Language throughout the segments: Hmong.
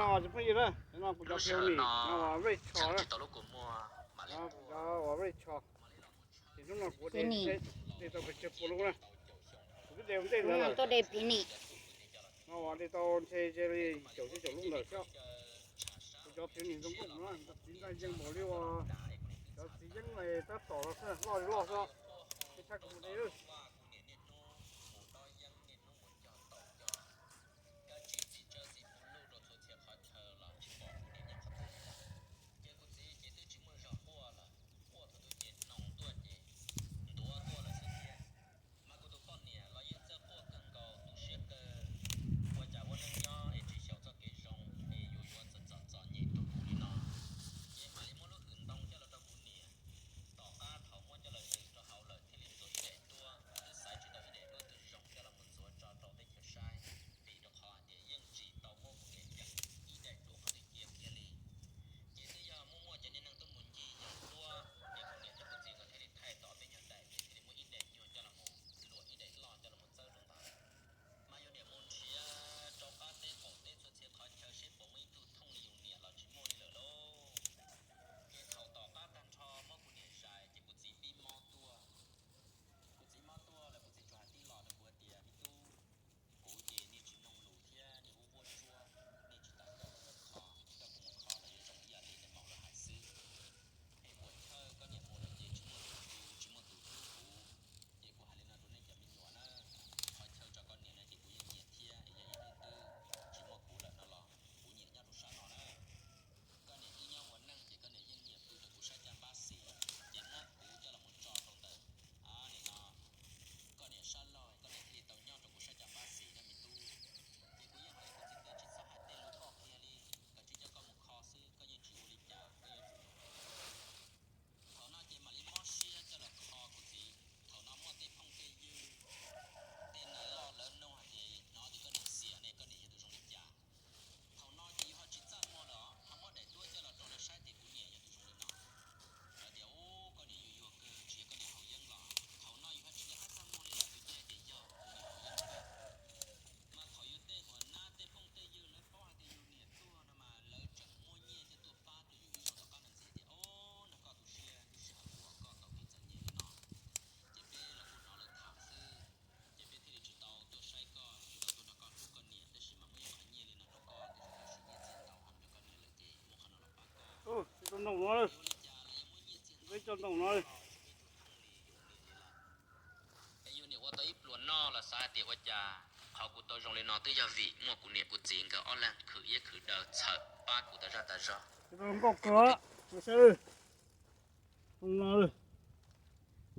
Tsis phooj ywg na, no kuv cov phev nim no uas vej tsho na, kuv cov uas vej tsho. Ces hnub no kuv de tau pes tsawg puas lub na, kuv twb de ua ntej ntawd lawm. No uas de tau ntshe li caum tsib caum lub ntawd xwb. Kuv cov phev nim zoo nkauj no, txiv ntxaij yeej npaum li uas cov txiv yeeb tab tom los loj li loj xwb. Ib sab kuv mus de lawm. Ces kuv txiv ces twb tsis muaj zog quaj lawm, quaj thaum twg ces hnoos tuaj ces ntuav tuaj lawm xwb thiab. Mas kuv tus poj niam los yeej txawj quaj kawg nkaus tu siab kawg, ua cas ua neej nyob es tsis xyaum txoj kev zoo es yuav yuav txom txom nyem rau kuv li no. Ces mam li muab lub hwm ntoo coj los rau kuv niam. Tom qab thaum muab coj los hwm rau hauv lawm thiaj li ntxuav ib daim duab, twb xaiv tsis tau ib daim duab twg zoo coj los mus ntxuav tso rau teb chaws saib, vim rau qhov hais tias yeej tsis tau muab kuv niam ceev ib daim duab qhov twg cia kiag li. Ces twb yog muaj muaj cov niag neeg tuaj mus ncig nyob duab, ces kuv niam thiab kuv txiv nkawd thiaj li thaij tau peb nyuag daim, ces thiaj li muab ib daim nyuag coj los mus luam ib daim loj coj los mus txawb rau ntawd. Mas yus niam mus nrhiav rau qab teb qaum teb txhua txhia qhov chaw seb puas muaj ib tug thooj li yus niam los tsis muaj li lawm lauj. Ces thaum tom qab tag nrho muab kuv niam zais ces kuv txiv pib mob tuaj. Kuv txiv mob tuaj lawm kuv txiv tsuas hais tib lo rau kuv tias, me tub, kuv ces niaj tsis mloog lus thiab niaj ua quaj tsuab, niaj tsis tawm coj kuv mus kho, coj kuv mus kho los yuav zoo ib yam li niam maum lawv hais xwb. Es puas chawj koj niam mus lawm ces tsis muaj tus tu tsis muaj tus hlub kuv. Ces kuv hais li no rau nej cov me nyuam na, qhov chaw tso koj niam no ces kuv yeej nyiam thiab es yog ib hnub twg tsis muaj kuv lawm no los kuv nyiam nyob rau sab no na. Koj niam twb nyob ua neej ces koj niam yeej nyiam pw rau kuv sab caj npab xis, ces muab kuv coj los mus tso rau ntawm nim no koj niam sab laug, koj niam thiaj li tau nyob rau kuv sab caj npab xis na me tub. Ces kuv yeej hais li kuv txiv tias tsis txhob hais tej lus koj qhia li, koj tsis coj koj mus kho xwb, koj yeej tsis ua li cas, koj yeej tsis ua li cas. Thaum no ces mam li mob siab coj los kho kuv txiv. Thaum no muaj tej phooj tej ywg, tej niam loj lawv nug hais tias hnov tias koj niam xiam ne, koj niam yog tus zoo li cas. Thaum no ces yus ho tsis txaj muag lawm, ho muab daim duab coj los rau lawv saib tias kuv niam yog tus zoo li no. Lawv tias, ub, koj niam yuag yuag kawg, tsis yog koj niam haus yeeb los. Thaum no yus ho tsis nco qab txaj muag li lawm, yus cia tias yog kuv niam haus yeeb kawg. Mas thaum yus tej hua nab tej phooj tej ywg lawv paub hais tias yus niam tuag no mas lawv tseem muaj nyiaj thiaj tuaj pab rau yus ib zaug tom qab no ntxiv tias, o, no koj tu siab, wb sij hawm uas koj tau kev txom nyem li no. Ces peb los kuj hnov lawv tham xwb, ces peb thiaj li tsis tau tuaj saib koj, tsis tau tuaj nrog koj hlub koj niam, tab sis mas muaj ib qho nyiaj li no rau koj, tiam sis lawv siv nyiaj txiag ntau heev rau koj niam lawm ces muab qhov no los pab koj. Ua li cas los yog muab nyiaj txiag ntau, peb coj ntoo no, yus niam li lawm. Es yus niam ua tau ib pluas noj los xav hais tias ua cas qhov kuv tau zoo li no twb yog vim muaj kuv niam kuv txiv nkawd ob leeg khwv iab khwv daw txhawm pab kuv tas zaj tas zog. Nkauj kawg,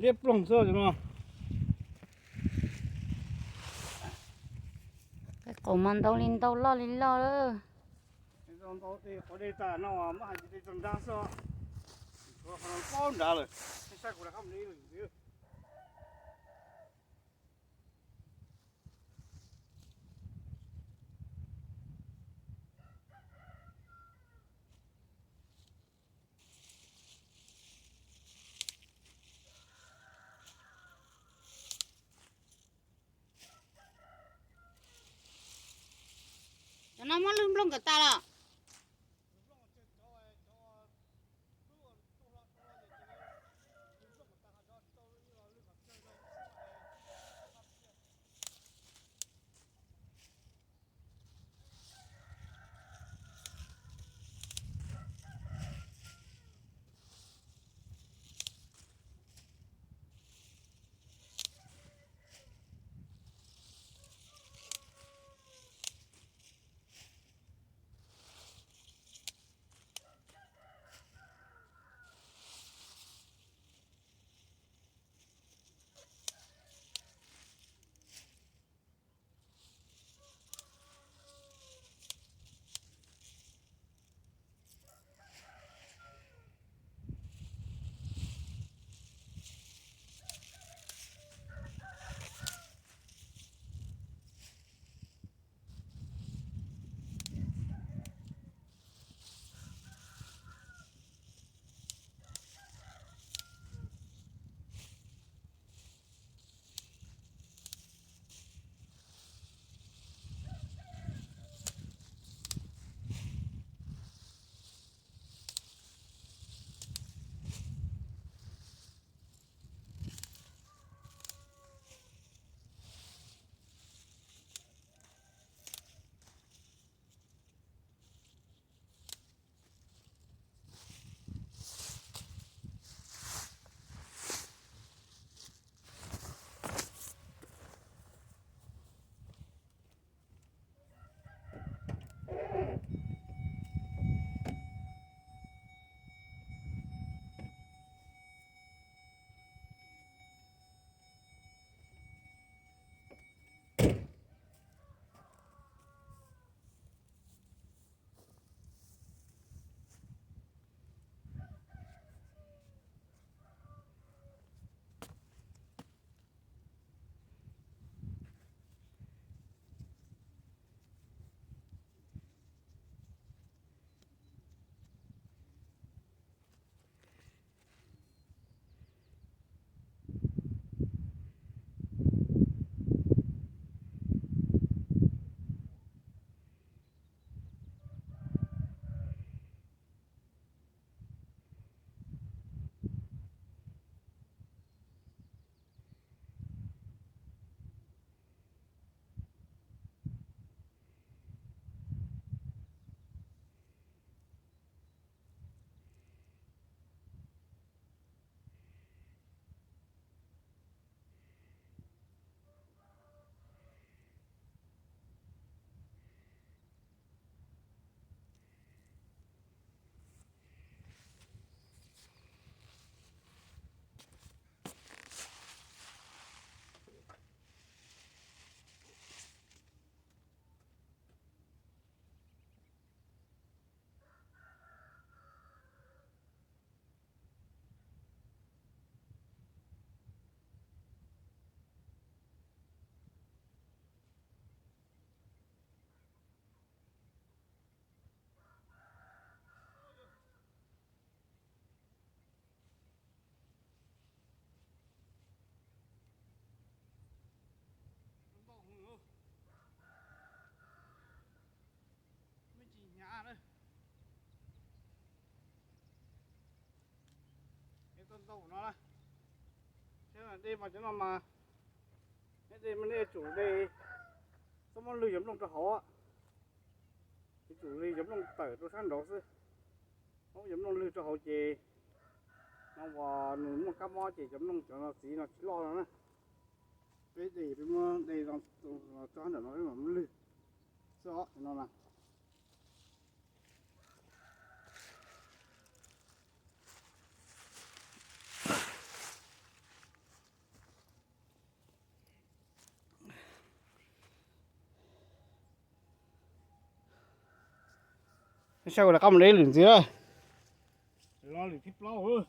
liab ploog xwb no. Qaib qaum mas ntau li ntau, loj li loj lawm. Ntau tej qhov dej tas no muab hais tias dej txog nrab xwb, qhov no paub nrad lawm, saib kuv rov qab mus de ib lwm ntxiv. Cov no muab lwg nplooj kom tas los. Tau ntau no, dej mas cov no mas, nej dej mas nej tsum de, txhob muab lwg cov nplooj rau hauv, yuav tsum li cov nplooj tawm rau sab nraud xwb. Muab cov nplooj lwg rau hauv ces no uas nws muaj kab mob ces cov nplooj cov no txiv no tsis loj no na. Peb de peb muab de tso ntawm no peb mam muab lwg xwb os no na. Saib ua lawv qab mus de lwm ntxiv. Lwm thib plaub.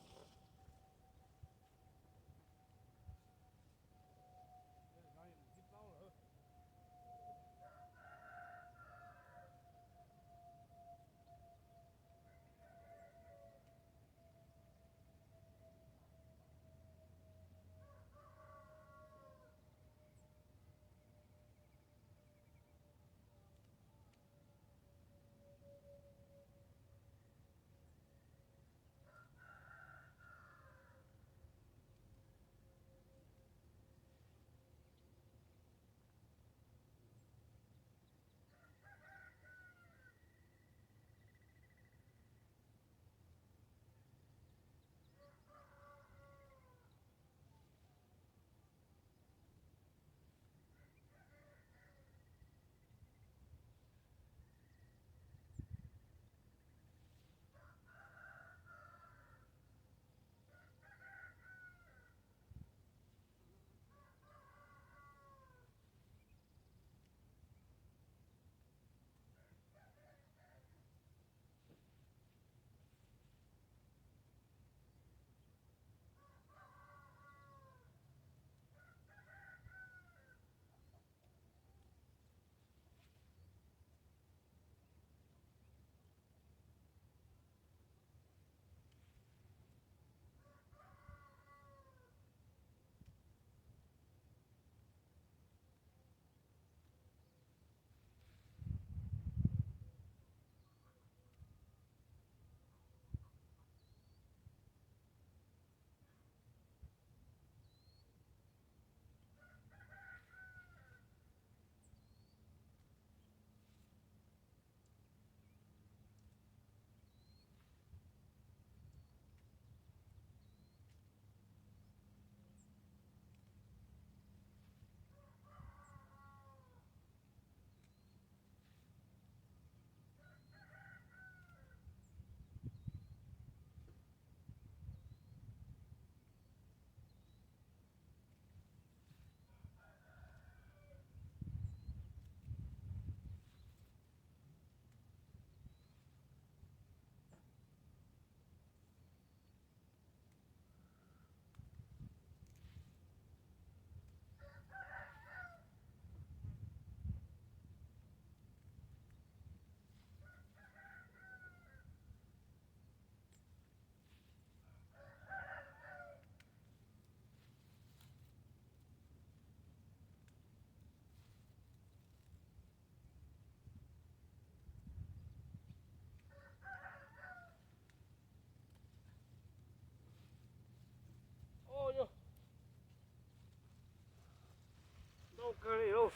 Ntau kawg li lauj.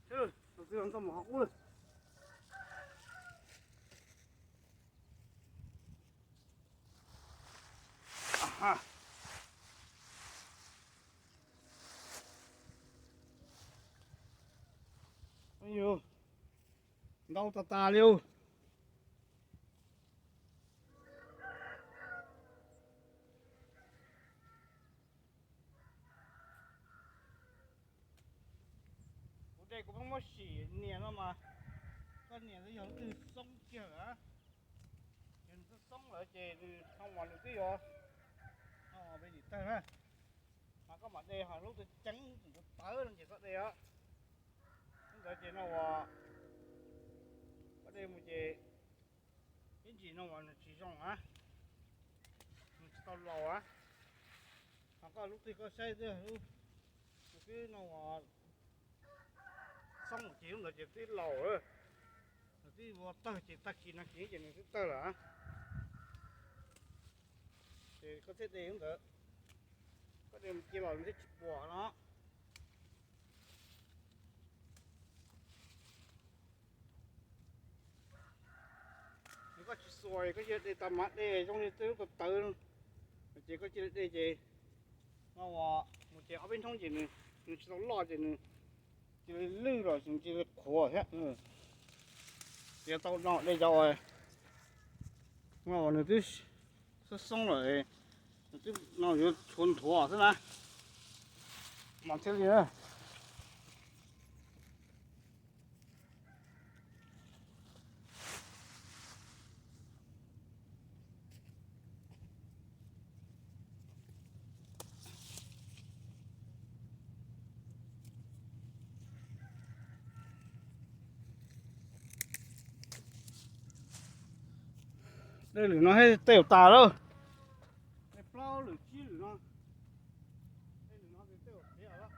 Tus twg ntau mus qhov qub. Ntau tas tas li. Kuv de kuv pheej muab sim nias no mas, koj nias yog lub twg xoob kiag lawm. Yog nws xoob lawm ces nws ho mas nws twb yuav ho pem tim tawg na. Mas koj mam de ho lub twg ceeb tawv no ces koj de os. Lub ntawd ces no uas koj de mus ces ib ntsis no uas nws tsis zoo na, nws tsis tau laus na. Ho koj lub twg koj saib twb, nws twb no uas xoob ces lub ntawd ces twb laus lawm. Nws twb ua tawg ces tag kis no kis ces nws twb tawg lawm. Ces koj thiaj de ntawd, koj de mus cia los nws thiaj tsis puas no. Yog koj tsis xuas, koj cia de tau mas de zoo li tej lub tawv tawv, ces koj cia li de ces no mus ces ob peb hnub ces nws, nws tsis tau loj ces nws cia li lwj los cia li qhuav thiab. Ces tau no de cov no nws twb xoob xoob lawm, nws twb no yuav tshuav nthuav xwb na, mas thiaj li na. Dej lwm no thiaj tej zaum tas lawm. Dej plaub lwm tsib lwm no, dej lwm no tej zaum qhiav lawm.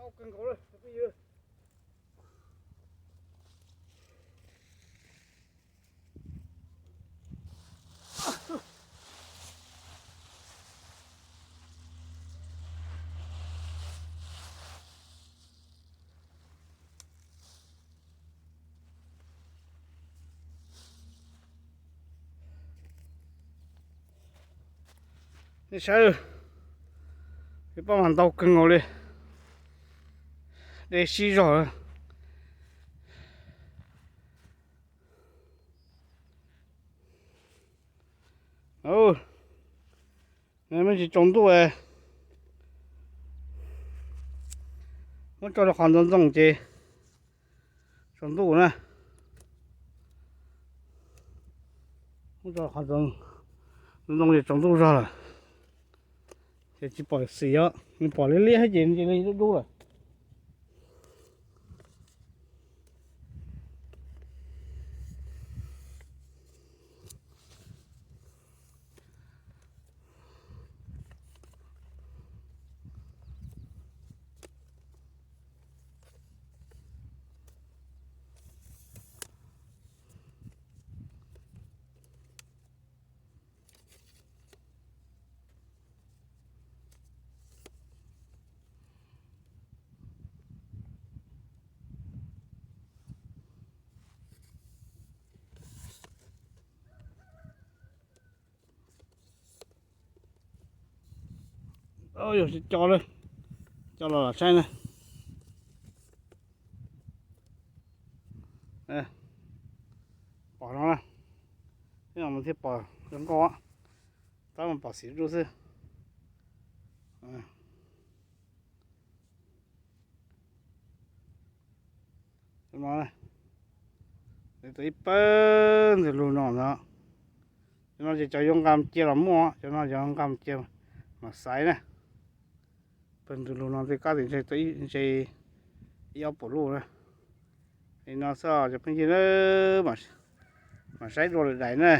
Kawg nkaus lawm phooj ywg. Nej saib, peb poj mas ntau kawg nkaus li, dej sib zog. Muab tsis tsaus ntuj, muab tso rau qhov ntxoov ntxoo ces tsaus ntuj na. Muab tso qhov ntxoov ntxoo ces tsaus ntuj zog lawm, ces tsis pom xim os, nws pom liab liab ces nws cia li dub dub lawm. Yog tsis co lawm, co los lam saib na. Pom no na, thiaj pom zoo nkauj, tab mas pom xim dub xwb. Cov no, tus ib pawg ntxwg lug no ntag. Cov no ces cov yuav nqa cia los muaj, cov no cov nqa cia mas xaiv na. Pawg ntxwg lug no tej kab tim ntshe ib ob puas luj na. Li no xwb cov phooj ywg, mam saib dua lwm daim na.